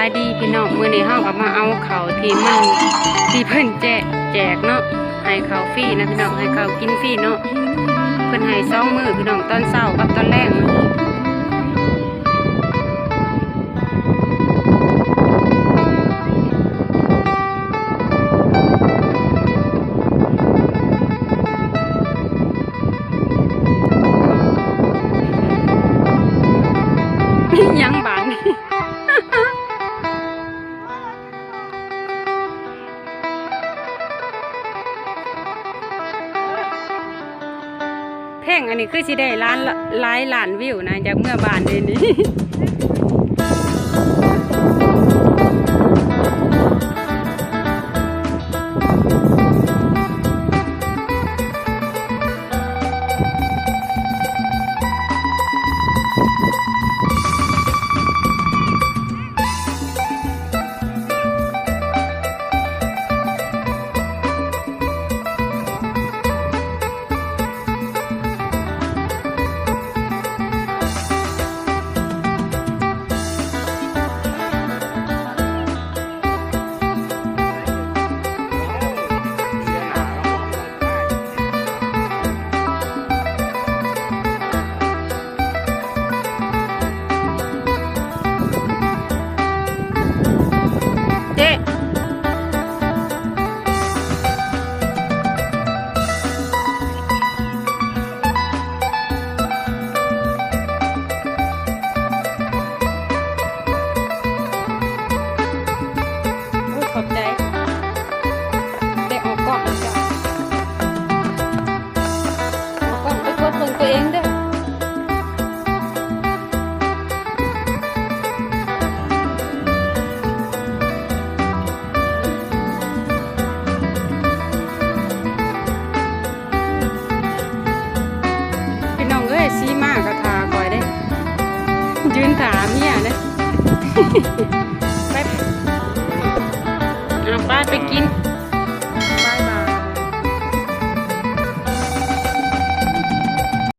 ສະບາຍດີພີ່ນ້ອງ ມື້ນີ້ເຮົາກໍມາເອົາເຂົ້າທີ່ມັນ ທີ່ເພິ່ນແຈກ ແຈກເນາະ ໃຫ້ເຂົ້າຟຣີນະພີ່ນ້ອງ ໃຫ້ເຂົ້າກິນຟຣີເນາະ ເພິ່ນໃຫ້ສອງມື້ພີ່ນ້ອງ ຕອນເຊົ້າກັບຕອນແລງ. ຫຍັງບາດນີ້ ເພງອັນນີ້ຄືຊິໄດ້ລ້ານ ຫຼາຍລ້ານວິວນະ ຢາກເມືອບ້ານເດນີ້.